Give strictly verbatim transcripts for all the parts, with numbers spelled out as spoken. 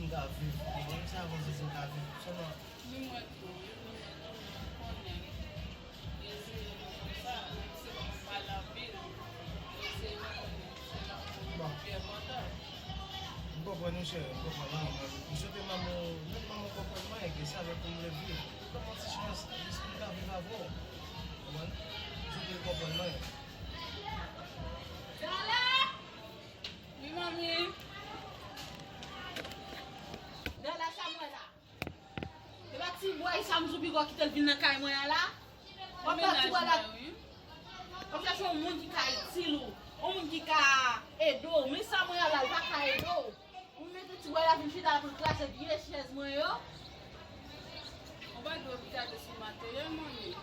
M ka viv, menm si avan Zezi m ka viv. Sèlman. Ni mwen tou, wi, ni mwen tou, men m konnen. Dezi e nou konsa, menm si nou pale anpil, Dezi e nou konnen, se lanmou nou pi enpòtan. M konprann ou, cheri, m konprann ou, men m swete manman w, menm manman w konprann mwen, ke se avèk ou m vle viv. Ban m yon ti chans, jis pou m ka viv avè w. Konprann? M swete l konprann mwen. Wi, manmi. Dala, sa m wè la. E pa ti bway sa m sou piga w kite l vin nan kay mwen an la. W ap fè ti bway la. W ap chèche yon moun ki ka itil ou. Yon moun ki ka ede w. Men sa mwen an la, l pa ka ede w. Ou mete ti bway la vin chita la pou l kraze vye chèz mwen yo. Ou pa dwe gade sou materyèl, manmi.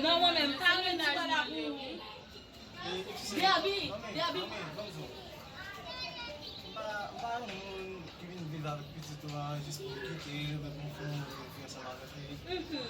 Non, mwen menm, pa renmen ti bway la pou ou. Derby, Derby. M pa, m pa yon moun ki vin viv avèk pitit ou an jis pou m kite l, oubyen pou m fè yon vi ansanm avèk li.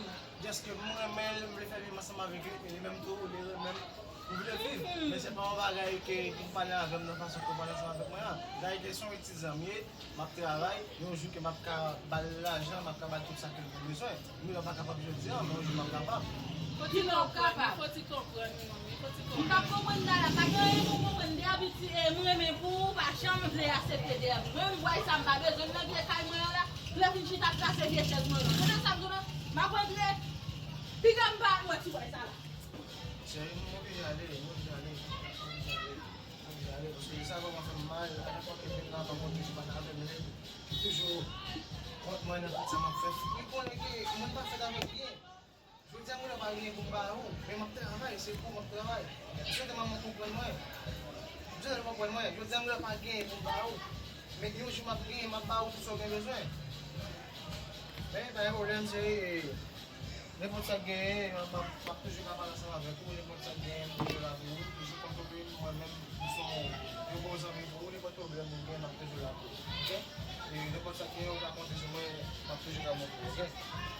Dèske m renmen l, m vle fè vi m ansanm avèk li, e li menm tou, li renmen m, m vle viv. Men se pa yon bagay ke, ke pou pale avè m nan fason ke w pale ansanm avèk mwen an. Dayè, se yon ti zanmi, m ap travay, yon jou ke m ap ka ba l lajan, m ap ka ba l tout sa ke l gen bezwen. Wi, m pa kapab jodi a, men yon jou m ap kapab. Fò ti konprann, fò ti konprann, wi, manmi, fò ti konprann. M p ap konprann dala, pa gen anyen pou konprann. Dèbi ti, e, m renmen pou ou, pa janm vle aksepte Dèbi. Menm bway sa m pa bezwen l nan vye kay mwen an la. Lè vin chita kraze vye chèz mwen yo. Konnen sa m di w la? M ap rantre. Piga m pa wè ti bway sa la. Cheri, m oblije ale, m oblije ale, m oblije ale, m oblije ale, paske sa vrèman fè m mal, a chak fwa ke m vin la, m ap konn toujou pale avè m, li toujou kont mwen nan tout sa m ap fè. Li konnen ke mwen pa fèt avèk byen. Jodi a, m genlè pa genyen pou m ba ou, men m ap travay, se pou m ap travay. M swete manman w konprann mwen. M swete l konprann mwen. Jodi a, m genlè pa genyen pou m ba ou, men yon jou m ap genyen, m ap ba ou tout sa w gen bezwen. Men, pa gen pwoblèm, cheri. Nenpòt sa k genyen, m ap, m ap toujou ka pale ansanm avèk ou. Nenpòt sa k genyen, m toujou la pou ou. Toujou konte sou mwen, menm si w se yon bon zanmi pou ou, nenpòt pwoblèm ou gen, m ap toujou la pou ou. Oke? E nenpòt sa k genyen, ou ka konte sou mwen, m ap toujou ka motive w, oke?